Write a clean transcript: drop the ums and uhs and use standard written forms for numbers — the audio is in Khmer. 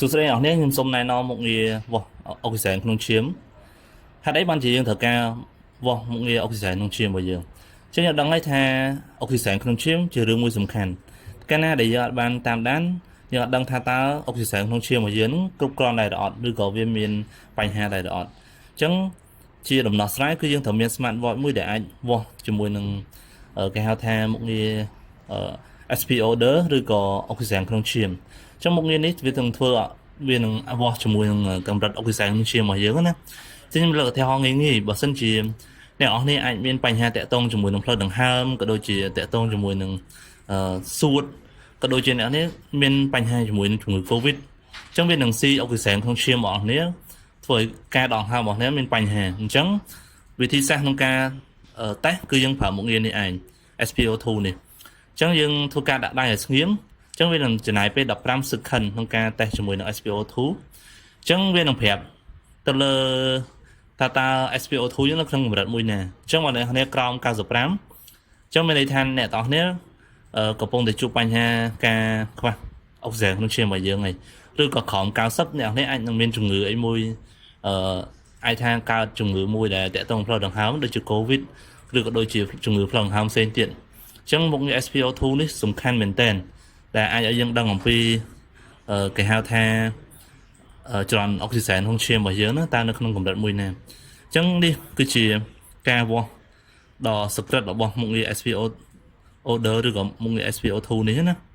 សួស្តីអ្នកនរខ្ញុំសូមណែនាំមុខងារវាស់អុកស៊ីសែនក្នុងឈាមហេតុអីបានជាយើងត្រូវការវាស់មុខងារអុកស៊ីសែនក្នុងឈាមរបស់យើងចឹងយើងដឹងហើយថាអុកស៊ីសែនក្នុងឈាមជារឿងមួយសំខាន់កាលណាដែលយើងអត់បានតាមដានយើងអត់ដឹងថាតើអុកស៊ីសែនក្នុងឈាមរបស់យើងនឹងគ្រប់គ្រាន់ដែរឬអត់ឬក៏វាមានបញ្ហាដែរឬអត់អញ្ចឹងជាដំណោះស្រាយគឺយើងត្រូវមាន smart watch មួយដែលអាចវាស់ជាមួយនឹងគេហៅថាមុខងារ SpO2 ឬក៏អុកស៊ីសែនក្នុងឈាមអញ្ចឹងមុខងារនេះវានឹងធ្វើវានឹងវាស់ជាមួយនឹងកម្រិតអុកស៊ីសែនក្នុងឈាមរបស់យើងណាចឹងខ្ញុំលើកឧទាហរណ៍ងាយៗបើសិនជាអ្នកនរគ្នាអាចមានបញ្ហាតាក់ទងជាមួយនឹងផ្លូវដង្ហើមក៏ដូចជាតាក់ទងជាមួយនឹងសួតក៏ដូចជាអ្នកនេះមានបញ្ហាជាមួយនឹងជំងឺ Covid អញ្ចឹងវានឹងស៊ីអុកស៊ីសែនក្នុងឈាមរបស់អ្នកធ្វើឲ្យការដង្ហើមរបស់អ្នកមានបញ្ហាអញ្ចឹងវិធីសាស្ត្រក្នុងការតេស្តគឺយើងប្រើមុខងារនេះឯង SpO2 នេះអញ្ចឹងយើងធ្វើការដាក់ដៃឲ្យស្ងៀមអញ្ចឹងវានឹងចំណាយពេល15 second ក្នុងការតេស្តជាមួយនឹង SpO2 អញ្ចឹងវានឹងប្រាប់ទៅលើថាតើ SpO2 យើងនៅក្នុងកម្រិតមួយណាអញ្ចឹងបើអ្នកគ្នាក្រោម95អញ្ចឹងមានន័យថាអ្នកទាំងអស់គ្នាកំពុងតែជួបបញ្ហាការខ្វះអុកស៊ីសែនក្នុងឈាមរបស់យើងហើយឬក៏ក្រោម90អ្នកនេះអាចនឹងមានជំងឺអីមួយអឺអាចថាកើតជំងឺមួយដែលតាក់ទងផ្លូវដង្ហើមដូចជា COVID ឬក៏ដូចជាជំងឺផ្លូវដង្ហើមផ្សេងទៀតអញ្ចឹងមុខងារ SpO2 នេះសំខាន់មែនទែនដែលអាចឲ្យយើងដឹងអំពីគេហៅថាចរន្តអុកស៊ីសែនក្នុងឈាមរបស់យើងណាតើនៅក្នុងកម្រិតមួយណាអញ្ចឹងនេះគឺជាការវាស់ដ៏សុក្រឹតរបស់មុខងារ SpO2 ឬក៏មុខងារ SpO2 នេះណា។